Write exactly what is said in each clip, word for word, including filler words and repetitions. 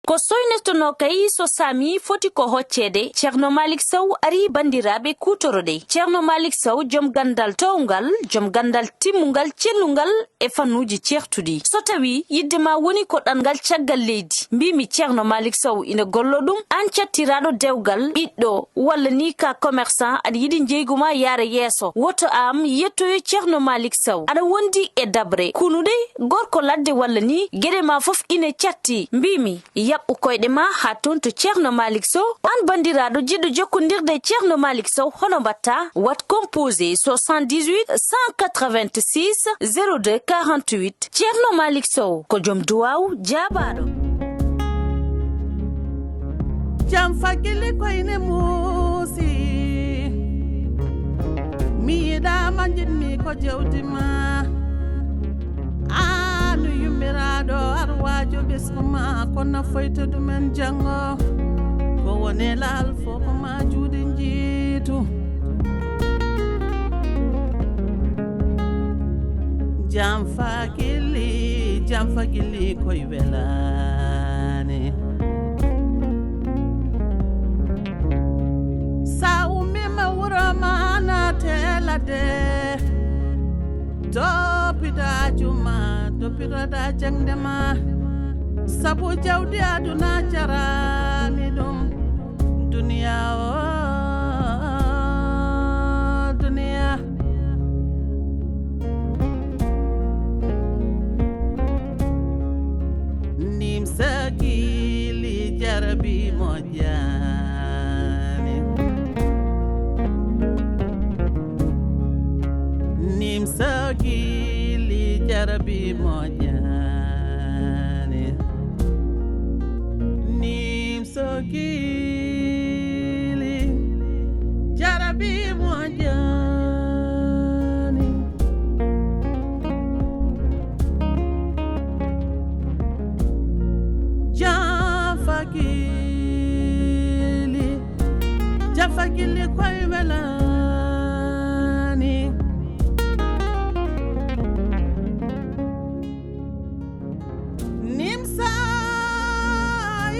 Ko soynetonoo kay so saami foti ko hocceede, Ceerno Maalik Sow arii banndiraaɓe kuutoro-ɗee. Ceerno Maalik Sow, jom ganndal toowngal, jom ganndal timmungal, cellungal e fannuuji ceertuɗi. So tawii yiɗde maa woni ko ɗanngal caggal leydi, mbiimi Ceerno Maalik Sow ina golloo ɗum, aan cattiraaɗo dewgal, ɓiɗɗo, walla nii ka commerçant, aɗa yiɗi njeeygu maa yaara yeeso, woto aan yettoyo Ceerno Maalik Sow. Aɗa wondi e daɓre, kunuɗe, gorko ladde walla nii, geɗe maa fof ine catti. Mbiimi, yaɓɓu koyɗe maa haa toon to Ceerno Maalik Sow. Aan banndiraaɗo jiɗɗo jokkondirde e Ceerno Maalik Sow, hono mbaɗtaa? Waɗ composé soixante-dix-huit cent quatre-vingt-six zéro deux quarante-huit. Ceerno Maalik Sow ko jom duwaaw jaabaaɗo. Jam fagili koyne muusi. Mi yiɗaama, njiɗmi ko jawdi ma. Aan yummiraaɗo arwaajo ɓesngu ma, ko nafoyta ɗumen janngo. Ko woni laal fof ko ma juuɗe njiitu. Jam fagili, jam fagili koy welaani. Sa ummiima wuro ma naate ladde. Toppito aaju ma, toppitoɗa jaŋde ma. Sabu jawdi aduna jaraani ɗum. Duniya o, duniya. Nimsa gili jarabi moƴƴaani. Nimsa gili jarabi moƴƴaani. Nimsa gili jarabi moƴƴaani. Jafagili, jafagili koy welaani. Nimsa,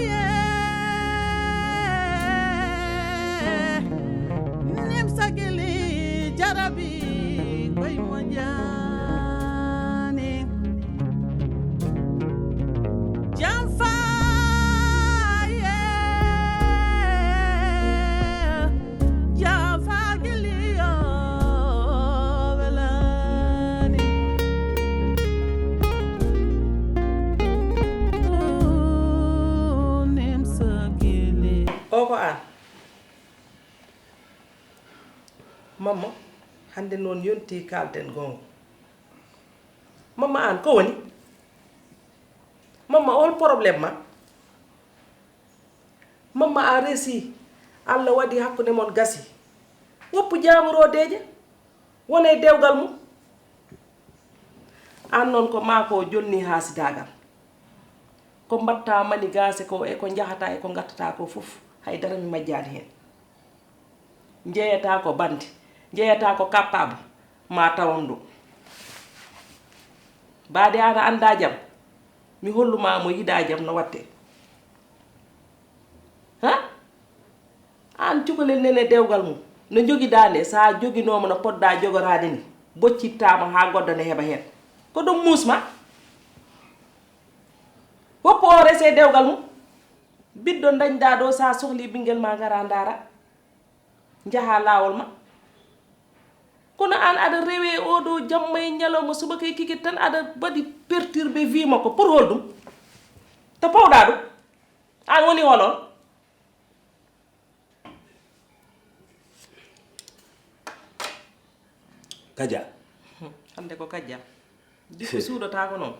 yeah. Nimsa gili jarabi koy moƴƴaani. Jam fa, yeah. Jam fa gili o welaani. Nimsa gili. O ko aan? Mamma, hannde noon yontii kaalden goonga. Mamma, aan ko woni? Mamma, hol problème ma? Mamma, a resii. Allah waɗi hakkunde mon gasii. Woppu jaamuroodeeje. Wona e dewgal mum. Aan noon ko maa ko jolni haasidaagal. Ko mbaɗtaa manigaase ko e ko njahataa e ko ngattataa ko fof, hay dara mi majjaani heen. Njeyataa ko bandi, njeyataa ko capable, ma tawon ɗum. Mbaadi aan a anndaa jam, mi hollu ma mo yiɗaa jam no waɗtee. Ha? Aan cukalel nene dewgal mum, no jogiɗaa nde, so a joginooma no potɗaa jogoraade ni, boccittaama haa goɗɗo ne heɓa heen. Ko ɗum muus ma? Woppu o resee dewgal mum. Biɗɗo ndañɗaa ɗo, so a sohlii ɓinngel ma ngara ndaara. Njahaa laawol ma. Kono aan aɗa rewee oo ɗoo jamma e ñalawma, subaka e kikiiɗe tan aɗa waɗi perturbé vie makko. Pour hol ɗum? To pawɗaa ɗum? Aan woni hol oon? Kaja. Hannde ko Kaja. Debbo suuɗotaako noon.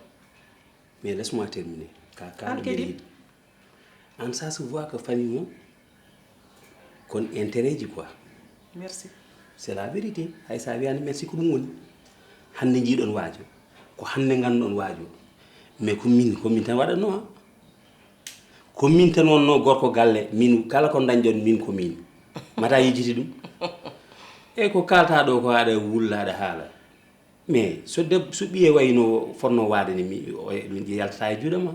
Mais laisse-moi terminer. Ka ka Aan no kadi? mbiɗa yiɗi. Aan, ça se voit que famille mum kon intérêt ji quoi. Merci. C'est la vérité. Hay sa wiyani merci ko ɗum woni. Hannde jiiɗon waajo. Ko hannde ngannduɗon waajo. Mais ko min, ko min tan waɗatno ha. Ko min tan wonno gorko galle, min kala ko dañɗon min ko min. Mata yejjiti ɗum. E ko kalta ɗo ko aɗa wulla aɗa haala. Mais so deb so ɓiye wayno fotno waade ni mi o- ɗum yaltata e juuɗe ma.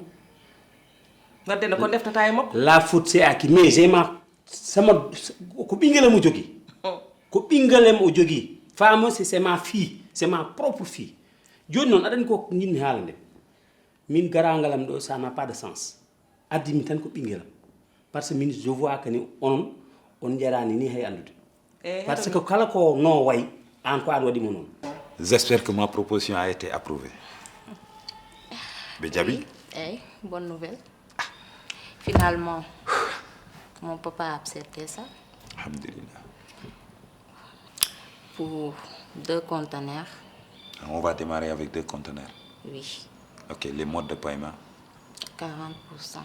Wadde no ko ndeftata e makko. La faute c'est à qui? Mais j'ai ma sama ko ɓinguelam o jogui. Ko ɓinguelam o jogui. Femme c'est c'est ma fille, c'est ma propre fille. Joni noon aɗa andi ko jinmi haalande. Min garagalam ɗo ça n'a pas de sens. Addimi tan ko ɓinguelam. Parce que min je vois que ni onon on jarani ni hay andude. Parce que kala ko no way an ko an waɗimo noon. J'espère que ma proposition a été approuvée. Ɓe jaɓi? Eyyi, bonne nouvelle. Finalement, mon papa a accepté ça. Alhamdulillah. Pour deux conteneurs. On va démarrer avec deux conteneurs. Oui. Ok, les modes de paiement? Quarante pour cent.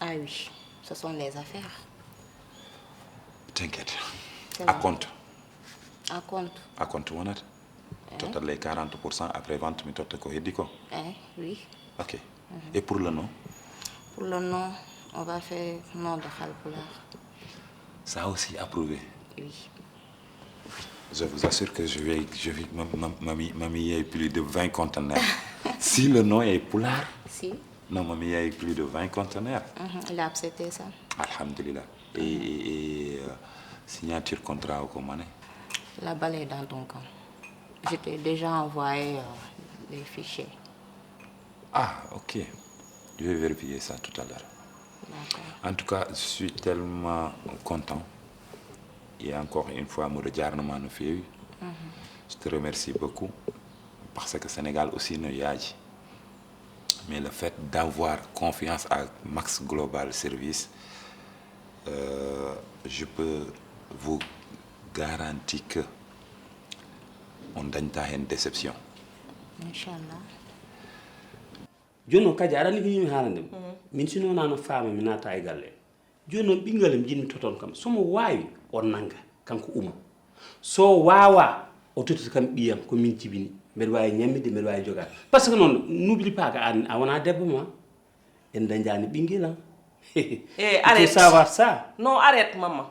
Ah oui, ce sont les affaires. T'inquiète. C'est À bon. Compte. À compte. À compte wonata. Totta les quarante pour cent après vente mi totta ko heddi ko. Eh, oui. Ok. Et pour le nom? Pour le nom, on va faire nom de Halpulaar. Ça aussi approuvé. Oui. Je vous assure que je vais, je vais, ma, ma, Mami, Mami, il y a plus de vingt conteneurs. Si le nom est Pulaar, Si. Non, Mami, il y a plus de vingt conteneurs. Mhm, il a accepté ça. Alhamdulillah. Et, et, et, euh, signature contrat au Komané? La balle est dans ton camp. Je t'ai déjà envoyé euh, les fichiers. Ah, ok. Je vais vérifier ça tout à l'heure. D'accord. En tout cas, je suis tellement content. Et encore une fois, mboɗo jarnama no feewi. Je te remercie beaucoup. Parce que Sénégal aussi no yaaji. Mais le fait d'avoir confiance à Max Global Service, euh, je peux vous garantir que on dañta hen déception. Inchallah. Joni noon Kaja, aɗa andi ko yimi haalande mo? Min sino wonano faama mi naata e galle. Joni noon ɓingalam jinmi toton kam, somo wawi o nanga kanko Oumou. So wawa o tottita kam ɓiyam ko min jibini. Mbeɗa wawi ñammide, mbeɗa wawi jogade. Parce que noon, n'oublie pas que an a wona debbo ma. En dañdani ɓinguel an. Eh, arrête. Savoir ça. Non, arrête, maman.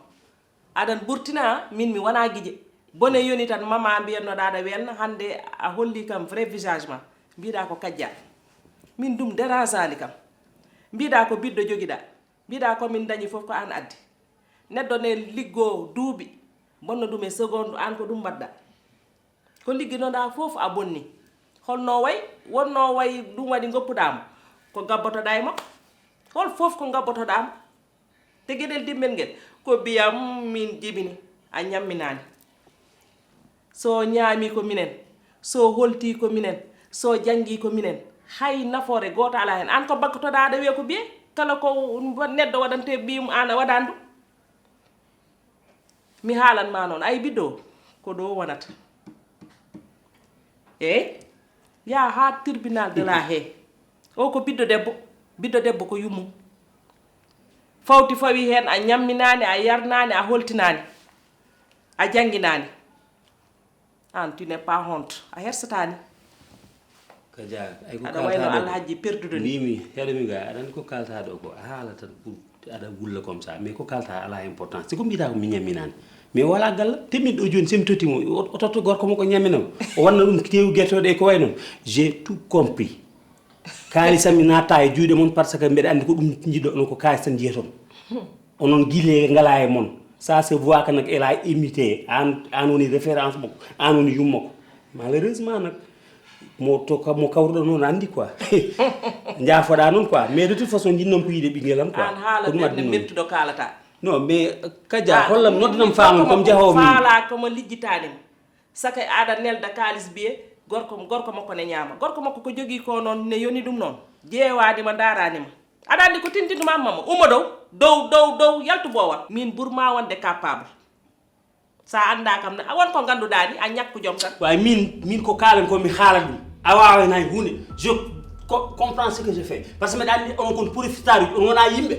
Aɗan ɓurtina, min mi wona gije. Bone yoni tan mama mbiyatnoɗa aɗa welna, hande a holli kam vrai visage ma. Mbiɗa ko kajja. Min ɗum dérangani kam. Mbiɗa ko biɗɗo jogiɗa. Mbiɗa ko min dañi fof ko an addi. Neɗɗo ne liggo duuɓi. Bonno ɗum e seconde an ko ɗum mbaɗɗa. Ko ligginoɗa fof a bonni. Holno way? Wonno way ɗum waɗi goppuɗa mo. Ko gabbotoɗa e makko. Hol fof ko gabbotoɗa mo. Te geɗel dimmel ngel ko biyam min jibini a ñamminani. So ñaami ko minen, so holti ko minen, so janngi ko minen, hay nafoore gooto alaa heen. Aan ko bakkotoɗaa aɗa wiya ko biyee, kala ko neɗɗo waɗantee ɓiyum aan a waɗaani ɗum. Mi haalan ma noon, ay biddo ko ɗo wonata. Eey, yaa haa tribunal de la haie. O ko biddo debbo, biddo debbo ko yummum. Fawti fawi heen a ñamminaani, a yarnaani, a holtinaani, a jannginaani. Aan, tu n'es pas honte, a hersataani. Kaja, ay ko Aɗa wayno kaltaɗo ko. Alhaji perduɗo ni. Mbimi heɗomi ga aɗa andi ko kaltaɗo ko a haala tan pour aɗa wulla comme ça mais ko kalta ala importance si ko mbiyata ko mi ñamminani mais wala galla te min ɗo joni somi tottimo o o totta gorko makko ñamminamo o wanna ɗum tewu guertoɗe e ko way noon j'ai tout compris kalisam mi natta e juuɗe mon par ce que mbeɗa andi ko ɗum jiɗɗo onon ko kalis tan jiyaton onon guille ngala e mon ça se voit que nag elle a imité an an woni référence makko an woni yummako malheureusement nag mo to ka- mo kawruɗo noon andi quoi jaafoɗa noon quoi mais de toute façon jinnomi ko yiide ɓinguelam quoi Aan haala ko ɗum ɓen addi ne noon mettuɗo kaalata. Non mais kaja hollam noddanam faamam comme jahowo min Faala komo lijjitaani mo. Saka aɗa nelda kaalis biye gorko gorko makko ne ñaama gorko makko ko jogii ko noon ne yoni ɗum noon jeewaani ma ndaaraani ma. Aɗa anndi ko tintintu ma amma ma uma dow dow dow dow yaltu boowal min burma wonde capable. Sa annda kam ne a won ko ngannduɗaa ni a ñakku jom tan. Way min min ko kaalen ko mi haala ɗum a waawani hay hunde je co- comprends ce que je fais parce que mbeɗa anndi on kon profitaruji on wona yimɓe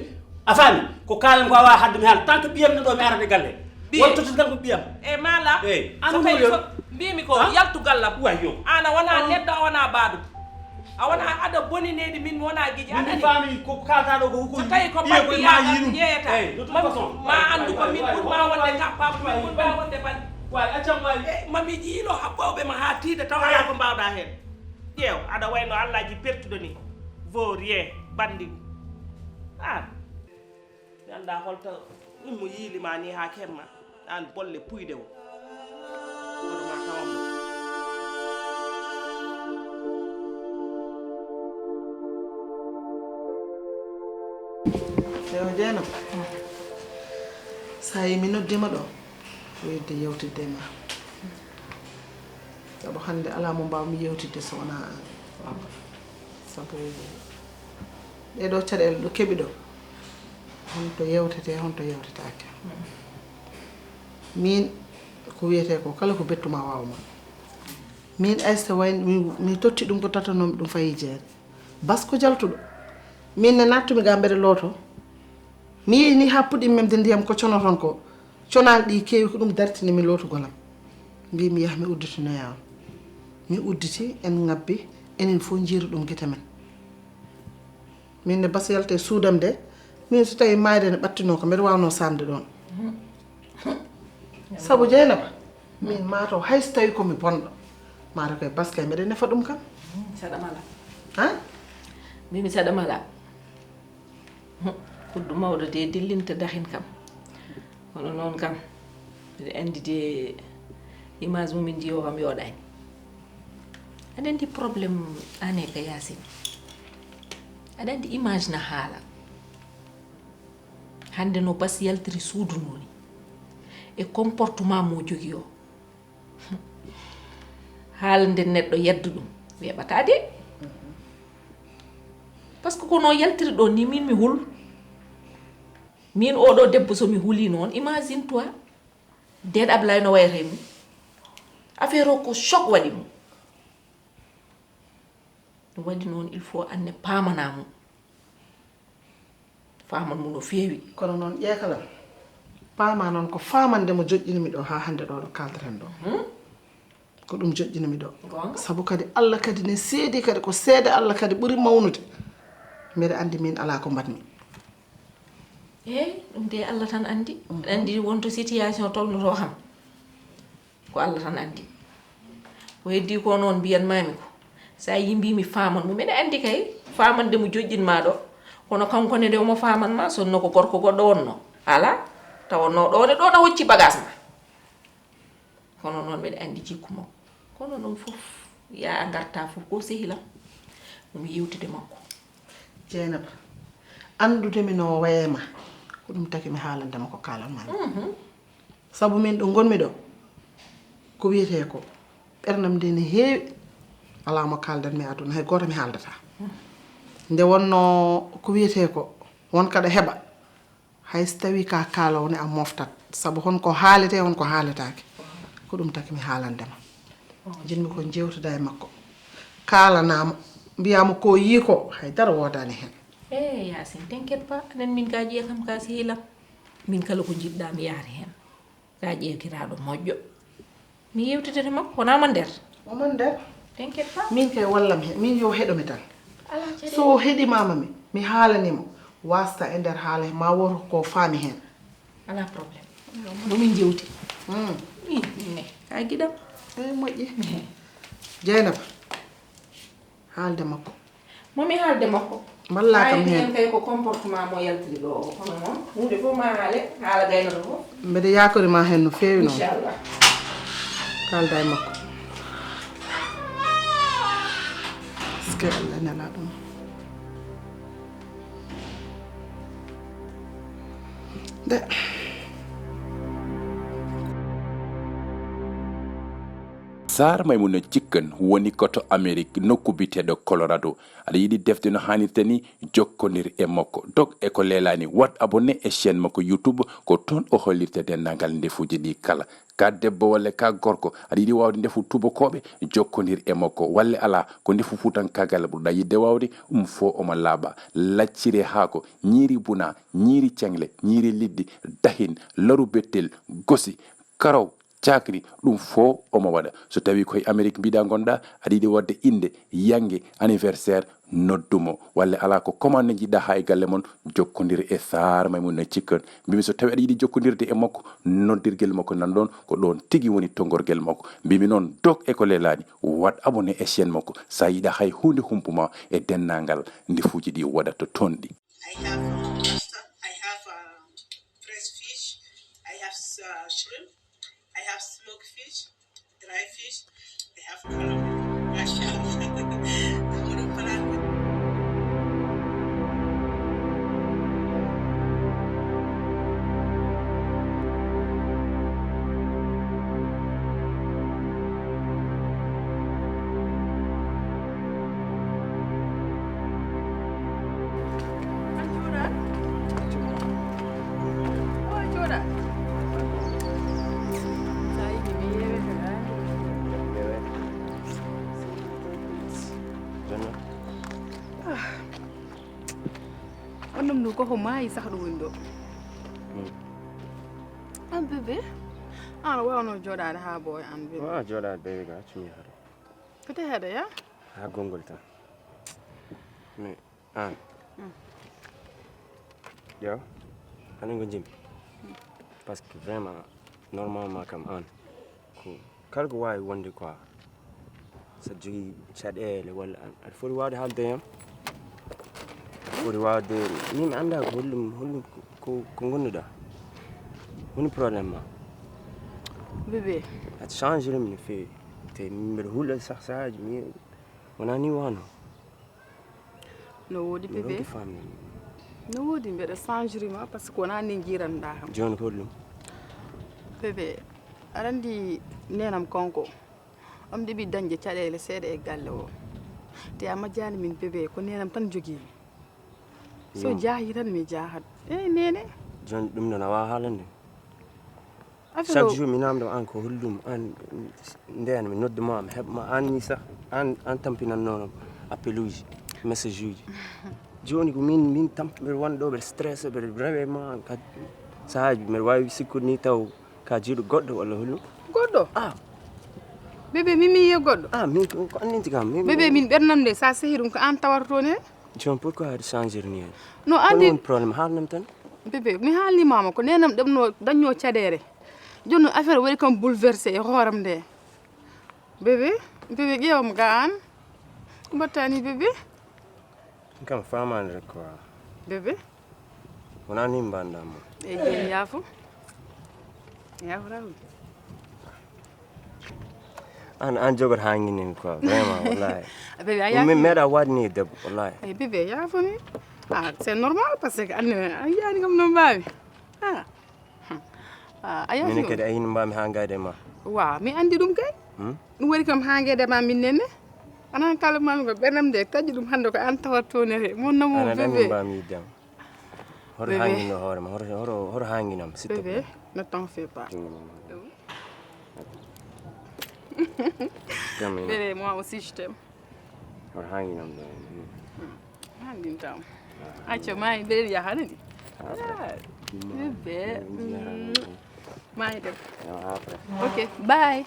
a faami ko kaalen ko a wawa hadde mi haala tant que ɓiyam ne ɗo mi arata e galle Ɓiye. Won tottata kam ko ɓiyam E mala Eyi, so an tawi woni so mbimi ko An? Yaltu gallam. Way yo. An a wona neɗɗo a wona baɗum. A wona aɗa boninedi min mi wona giji Min aɗani. Faami ko kaltaɗo ko ko So tawi ko ɓiye ko baɗɗi ma yagal yiɗum. Yeeyata. Eyi, de toute Ma- façon. Ma anndu ko min ɓurma wonde capable min ɓurma wonde bal. Way accam way. E mami jiilo habbawɓe ma ha tiida taw ala ko mbawɗa hen. Ƴeew aɗa wayno allaji pertuɗo ni. Vaut rien. Bandigu. An, mi anndaa holto ɗum mo yiili ma ni haa kemma. An bolle puyde o. Hoto ma tawam mo. Ewa, Jeynaba. Sa yi mi noddima ɗo, ko yidde yewtidde e ma. Sabu hannde alaa mo mbaawmi yewtidde so wonaa aan. Sabu ɗee ɗoo caɗeele ɗo keɓi ɗo, honto yewtetee, honto yewtetaake. Miin, ko wiyetee ko, kala ko bettu ma waaw ma. Miin, Aysata, way, mi, mi totti ɗum ko tottanoomi ɗum fayi jeere. Bas ko jaltuɗo. Miin ne, nattumi ga mbeɗa looto. Mi yehi ni haa puɗɗi memde ndiyam ko conoton ko. Conaali ɗi keewi, ko ɗum dartini mi lootugol am. Mbi mi yaha mi udditinoya on. Mi udditi, en ngabbi, enen fof njiiru ɗum gite men. Min ne bas yalta e suudam de, min so tawi maayde ne ɓattinoo ko, mbeɗa waawnoo saamde ɗoon. Sabu Jeynaba, min maa taw hay so tawi ko mi bonɗo, maa taw koye bas kay mbeɗa nefa ɗum kam. Saɗa mala. Han? Mimi saɗa mala. Kuddu mawɗo de dillinta dahin kam. Kono noon kam, mbiɗa anndi de image mumin ndi o kam yooɗaani. Aɗa anndi problème ane ka Yaasin. Aɗa anndi image na haala. Hannde no bas yaltiri suudu ndu ni. E comportement mo jogi o. Haalde neɗɗo yeddu ɗum, weeɓataa de. Parce que ko noon yaltiri ɗoon ni, min mi hul. Min oɗo debbo so mi huli noon, imagine toi. Deed Ablaye no wayata e mum. Affaire o ko choc waɗi mum. Ɗum waɗi noon, il faut anne paamana mum. Faaman mo no feewi. Kono noon, ƴeekalam, paama noon ko faamande mo joƴƴini mi ɗo haa hannde ɗo, ɗo kaaldaten ɗo. Hmm? Ko ɗum joƴƴini mi ɗo. Goonga. Sabu kadi Allah kadi ne seedi kadi, ko seede Allah kadi ɓuri mawnude. Mbeɗa anndi min alaa ko mbaɗmi. Eey, ɗum de Allah tan anndi. Mhm. Aɗa anndi wonto situation tolnotoo kam. Ko Allah tan anndi. Ko heddii ko noon mbiyanmaami ko. So a yimbii mi faaman mo. Mbeɗa anndi kay faamande mo joƴƴinmaa ɗo. Kono kanko ne de omo faaman ma, sonno ko gorko goɗɗo wonno. Alaa, tawa no ɗo ne ɗo na hocci bagage ma. Kono noon mbeɗa anndi jikku makko. Kono noon fof, yaa a ngarta fof ko sehilam. Mo mi yewtude makko. Jeynaba, anndude mi no waye ma, ko ɗum taki mi haalande ma ko kaalan ma. Mhm. Sabu min ɗo ngonmi ɗo, ko wiyetee ko, ɓernam nde ne heewi, alaa mo kaaldan mi aduna, hay gooto mi haaldata. Nde wonno ko wiyetee ko, won kaɗa heɓa, hay so tawi ka kaalowo ne a moftat, sabu hon ko haalete, hon ko haaletaake. Ko ɗum taki mi haalande ma. Jinmi ko jewtuda e makko. Kaalanama, mbiyama ko yii ko, hay dara woodaani hen. Eh, Yaasin, t'inquiète pas, anen min ka ƴeetam ka sehilam. Min kala ko njiɗɗa mi yaari hen. Ka ƴeewtiraaɗo moƴƴo. Mi yewtidete makko, wona mo nder. Omo nder. T'inquiète pas. Min kay wallam hen, min yo heɗo mi tan. Alaa caɗeele. So o heɗi mama mi, mi haalani mo. Wasta e nder haala he, ma woto ko faami hen. Alaa problème. Mo min jewti. Hmm. Min, min ne, ka giɗam. Eh, moƴƴi. Jeynaba, haalde makko. Mo mi haalde makko. Mballa kam heen. Kay ko comportement mo yaltiri ɗo o, kono noon, huunde fof ma haale, haala gaynoto fof. Mbeɗa yaakori ma heen no feewi noon. Inchallah. Kaalda e makko. Est-ce que Allah nelaaɗo ma? Nde. Saar Maymuna Cikkan woni ko to Amerik, nokku biyeteeɗo Colorado. Aɗa yiɗi defde no haanirta ni? Jokkondir e makko. Dog e ko leelaani. Waɗ abonné e chaîne makko YouTube. Ko toon o hollirta denndaangal ndefuuji ɗi kala. Ka debbo walla ka gorko, aɗa yiɗi waawde ndefu tuubakooɓe? Jokkondir e makko. Walla alaa, ko ndefu fuutankaagal ɓurɗa yiɗde waawde? Ɗum fof omo laaɓa. Lacciri e haako, ñiiri buna, ñiiri ceŋle, ñiiri liɗɗi, dahin, laru bettel, gosi, karaw, cakri, ɗum fof omo waɗa. So tawii ko e Amerik mbiɗa ngonɗa, aɗa yiɗi waɗde innde, yannge, anniversaire, Noddu mo, walla alaa ko commande njiɗɗaa haa e galle mon, jokkondir e Saar Maymuna Chicken. Mbimi so tawi aɗa yiɗi jokkondirde e makko, noddirgel makko nan ɗon, ko ɗon tigi woni tonngorgel makko. Mbimi noon, dok e ko lelaani, waɗ abonné e chaîne makko, so a yiɗaa hay huunde humpuma e denndaangal ndefuuji ɗi waɗata toon ɗi. I have, um, pasta, I have, um, fresh fish, I have, uh, shrimp, I have smoked fish, dry fish, I have calamari. Mashallah. On ɗum ɗo koko maayi sah ɗo woni ɗo. An bébé, an a waawno jooɗaade haa booy an bébé. Wa jooɗaade bébé ga cumi hare. Ko te heɗa ya? Haa gonngol tan. Mais an. Yo, anen ko jimmi. Parce que vraiment, normalement kam an. Ko kala ko waawi wonde quoi. So jogii caɗeele walla an. Aɗa foti waawde haalde yam. Aɗa foti waawde, min mi anndaa ko hollum, hollum ko, ko, ko ngonnuɗaa. Woni problème ma. Bébé. A changé mi no feewi. Te min mbeɗa hula sah sahaaji, mi wonaa ni wano. No woodi bébé. No woodi, mbeɗa changé ma parce que wonaa ni njiiranɗaa kam. Jooni ko ɗum? Bébé, aɗa anndi neenam kanko. Omo ɗeɓi dañde caɗeele seeɗa e galle o. Te a majjaani min bébé, ko neenam tan jogii. So jaahi tan mi jaahat. Eey, neene. Jooni ɗum noon a waawaa haalande. Chaque jour mi namdo an ko hollum an ndeen mi noddu ma mi heɓ ma an ni sax an an tampinannoono appel uji message uji. Jooni ko min min tampi mbeɗa wona ɗo mbeɗa stressé mbeɗa rewe ma an kadi sahaaji mbeɗa waawi sikkude ni taw ka jiiɗo goɗɗo walla hollum. Goɗɗo? Ah. Bébé min mi yiya goɗɗo? Ah min ko ko anndinti kam. Bébé min ɓernam nde sa sehi ɗum ko an tawata toon he? Jooni pourquoi aɗa changer ni hen? No andi woni problème haalnam tan. Bébé mi haalnimama ko nenam ɗemno dañño caɗeere. Jooni affaire waɗi kam bouleversé e hooram nde. Bébé, bébé ƴeewam ga an. Ko mbattani bébé? Kam famani rek quoi. Bébé. Wona ni mbanɗa mo. E jeni yaafo. Yaafo rawi. An an jogoto ha guinini quoi vraiment wallahi. Bébé a yaafi. Meɗa waɗ ni debbo wallahi. Ay bébé yaafo ni. Ah c'est normal parce que anne a yiyani kam no mbawi. Ah. Ah, a yaafi. Min kadi a yini mbami ha gayde ma. Wa mi andi ɗum kay. Hmm? Ɗum waɗi kam ha gayde ma min nenne. Anan kala mami ko ɓenam de taƴi ɗum hande ko an tawat tonere mon namo bébé. Mbami yiddam. Hoto hangino hoore ma hoto hoto hoto hanginam s'il te plaît. Bébé, ne t'en fais pas. Bébé, moi aussi je t'aime. Hoto hanginam ɗo. Hangintam. Acca mayi mbeɗen yahana ni. Bébé. Mayi dem. Ok, bye.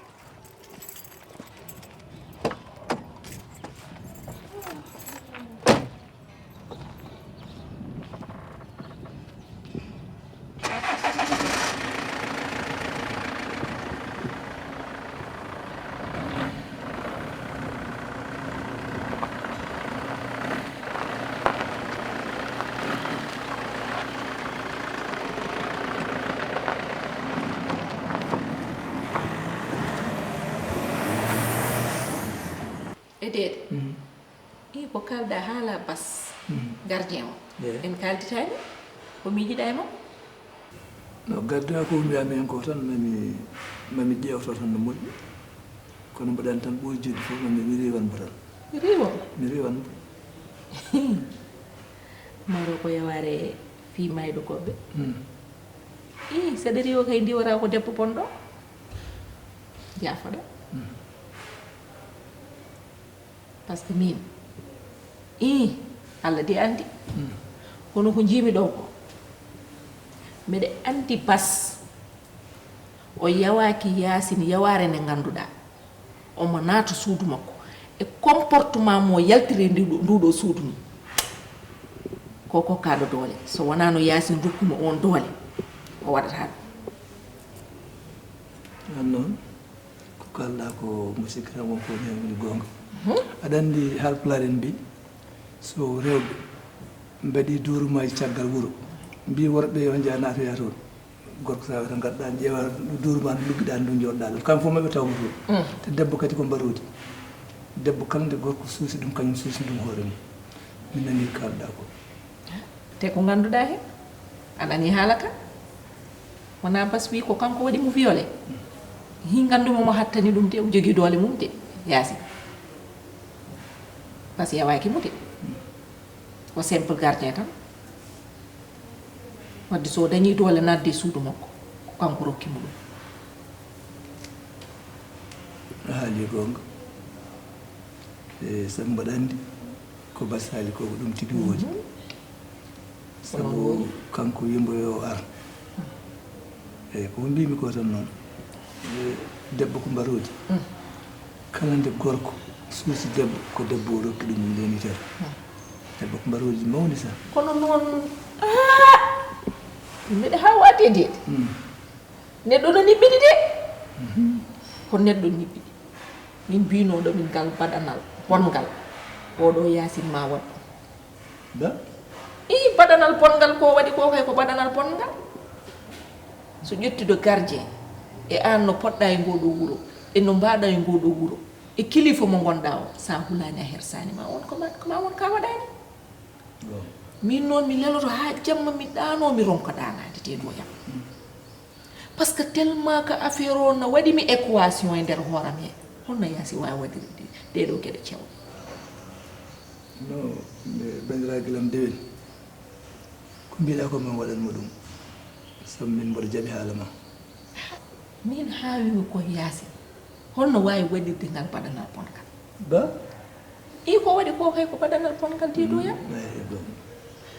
E deeɗe. I ko kalɗa haala bas gardien o en kalditani ko miijiɗa e makko. No gardien ko mbiyami hen ko tan mami mami ƴeewto tan no moƴƴi. Kono mbaɗani tan ɓoy jeɗɗi fof mami mi riwan mo tan. Riwo? Mi riwan mo. Maro ko yaware fii mayɗo goɓɓe. Ii seɗa riwo kay ndiwata ko debbo bonɗo. Jaafoɗa. Parce que min ii Allah de andi. Kono ko jiimi ɗo ko mbeɗa andi bas o yawaaki yaasin yawaare nde ngannduɗaa omo naata suudu makko E comportement mo yaltiri ndu- nduɗo suudu mum. Ko ko kaɗo doole. So wonano Yaasin rokkuma on doole, o waɗata ɗum. An noon, ko kalɗa ko musidɗo won ko ne woni goonga. Aɗa anndi Haalpulaar en mbi, so rewɓe mbaɗi duurumaji caggal wuro, mbi worɓe yo nja naatoya toon. Gorko sa wiyata gadda ƴeewa duuru ma ndu luggiɗa ndu joɗɗa ɗon, kam fof maɓe tawmo toon. Te debbo kadi ko mbaroodi. Debbo kala nde gorko suusi ɗum, kañum suusi ɗum hoore mum. Mi nani kalɗa ko. Te ko ngannduɗaa heen, a nanii haala ka. Wonaa Bas wii ko kanko waɗi mo violé. Hii nganndumi mo hattani ɗum de, o jogii doole mum de, Yaasin. Bas yawaaki mo de. Ko simple gardien tan. Wadde so o dañii doole naatde e suudu makko, ko kanko rokki mo ɗum. A haalii goonga. E sabu mbaɗa anndi ko Bas haali ko, ko ɗum tigi woodi. Sabu kanko wimbo yo ar. Eyi, ko mbimi ko tan noon. E, debbo ko mbaroodi. Kala nde gorko suusi debbo, ko debbo o rokki ɗum ndenitere. Debbo ko mbaroodi mawni sa. Kono noon, ah, mbiɗa haa waati e deede. Neɗɗo no niɓɓiɗi de. Ko neɗɗo niɓɓiɗi. Min mbinoɗo min ngal baɗanal bonngal. Oɗo Yaasin ma waɗ ɗum. Da? Ii, baɗanal bonngal ko waɗi ko kay ko baɗanal bonngal. So ƴettude gardien e aan no poɗɗa e ngoɗo wuro, e no mbaɗa e ngoɗo wuro, e kilifa mo ngonɗa o, sa hulani a hersani ma won ko ma, ko ma won ka waɗani. Min noon mi leloto ha jamma mi ɗaano mi ronka ɗanade te ɗo yam. Parce que tellement que affaire o no waɗi mi équation e nder hooram he. Honno Yaasin wawi waɗirde ɗe ɗo geɗe cewa? No, bandiragal am dewel. Ko mbiɗa ko min waɗan mo ɗum. Sabu min mboɗo jaɓi haala ma. Min hawimi ko Yaasin. Honno wawi waɗirde ngal baɗanal bongal? Ba? Ii ko waɗi ko kay ko baɗanal bongal de ɗo yam.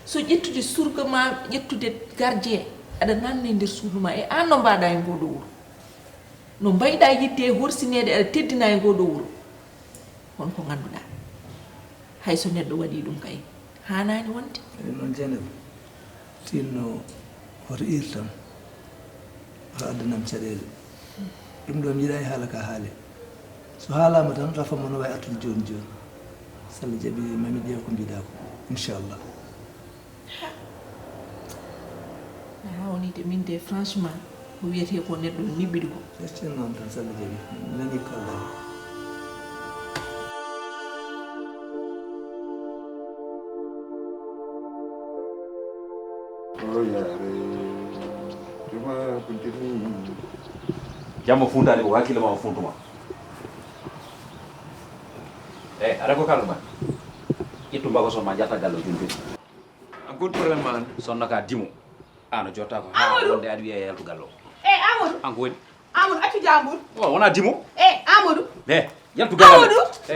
So ƴettude surga ma, ƴettude gardien, aɗa nanna e nder suudu ma, e aan no mbaɗa e ngoɗo wuro. No mbayɗa yidde e horsineede aɗa teddina e ngoɗo wuro. Won ko ngannduɗa. Hay so neɗɗo waɗi ɗum kay, haanaani wonde. Eɗen noon Jeynaba, tinno hoto iir tan, hoto addanam caɗeele. Ɗum ɗo mi yiɗa e haala ka haale. So haalama tan, rafa mo no wawi artude joni joni. So Allah jaɓi, mami ƴeew ko mbiɗa ko, inchallah. Haa woni de min de franchement ko wiyetee ko neɗɗo niɓɓiɗi ko. Ƴetten noon tan salla jaɓi nani kalɗa. Jamma funtaani ko hakkille ma o funtuma. Eyi aɗa ko kalɗo ma ƴettu mbago son ma jatta galle o joni joni. An ko woni problème ma an? Sonno ka dimo. An o jotta ko ha wonde aɗa wiya yaltu galle o. E Amadou. An ko woni? Amadou accu jambur. O wona dimo. E Amadou. E yaltu galle. Amadou. E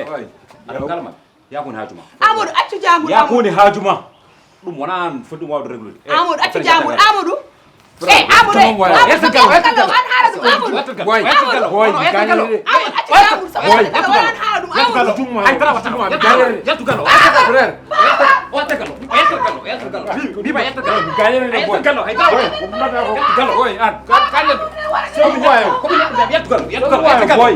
aɗa ko kalma. Ya ko woni haaju ma? Amadou accu jambur. Ya ko woni haaju ma? Ɗum wona an foti ɗum wawde réglude. Amadou accu jambur Amadou. Eyi Amadou e Amadou Amadou an haala ɗum Amadou. Boy, boy, boy, gañe de. Amadou accu jambur sa Amadou wona an haala ɗum Amadou. Ay tara wata. Yaltu galo. Frère. Wata galo. Yaltu galo. Yaltu galo. Bi ba yaltu galo. Gañe de boy. Yaltu galo. Ay tara wata. Galo boy an. Kan kan. Ko boy. Ko yaltu galo. Yaltu galo. Boy.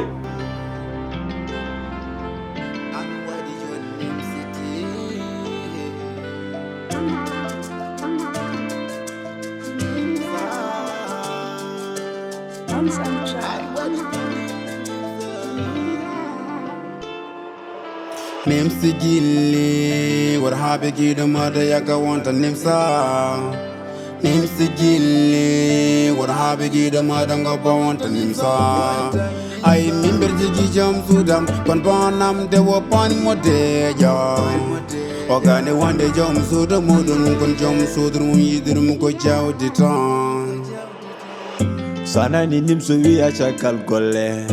Nimsi gilli wor haaɓe giɗo maɗa yaka wonta nimsa. Nimsi gilli wor haaɓe giɗo maɗa ngobba wonta nimsa. Ay mimber jigi jom sudam kon bonam de wo pan mo deja. O gane wonde jom suudu muɗum kon jom suudu mum yiɗirum ko jawdi tan. Sanani nimso wiya caggal golle.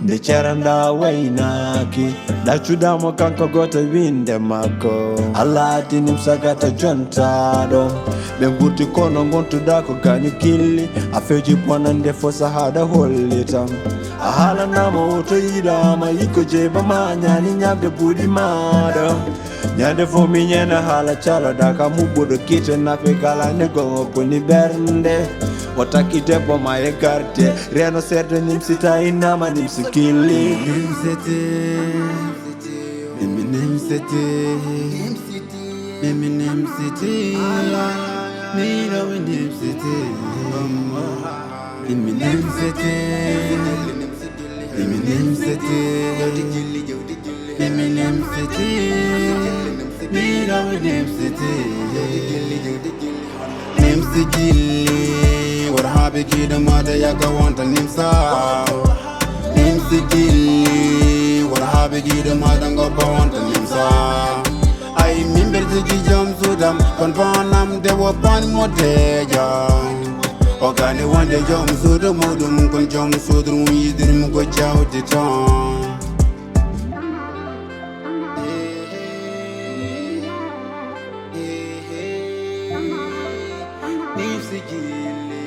Nde ceranda waynaki ɗaccuɗamo kanko goto winde makko. Allah addi nimsa gata jontaɗo. Ɓe gurti kono gontuɗa ko gañu gilli. Afeji bonande fo sahaɗa hollitam. A haalanama o to yiɗama, ikko jeeba ma ñaani ñamde buuɗi maɗa. Ñande fo mi ñande haala caloɗa ka muɓɓuɗo kite nafe kala ne gongo koni ɓernde. O takki debbo ma e garde, reno seeɗa nimsi tawi nama nimsi killi. Nimsete, mimi nimsete, mimi nimsete, mino mi nimsete, mimi nimsete. Mimi nimsete, mimi nimsete, mino mi nimsete. Nimsi gilli, wara haa ɓe giɗo maɗa yaka wonta nimsa. Nimsi gilli, wara haa ɓe giɗo maɗa ngoppa wonta nimsa. Ay min ɓertigi jom suudam, kon fanam de wo pan mo deja. O gani wonde jom suudu muɗum, kon jom suudu mum yiɗirmi ko jawdi tan. Nimsi gilli.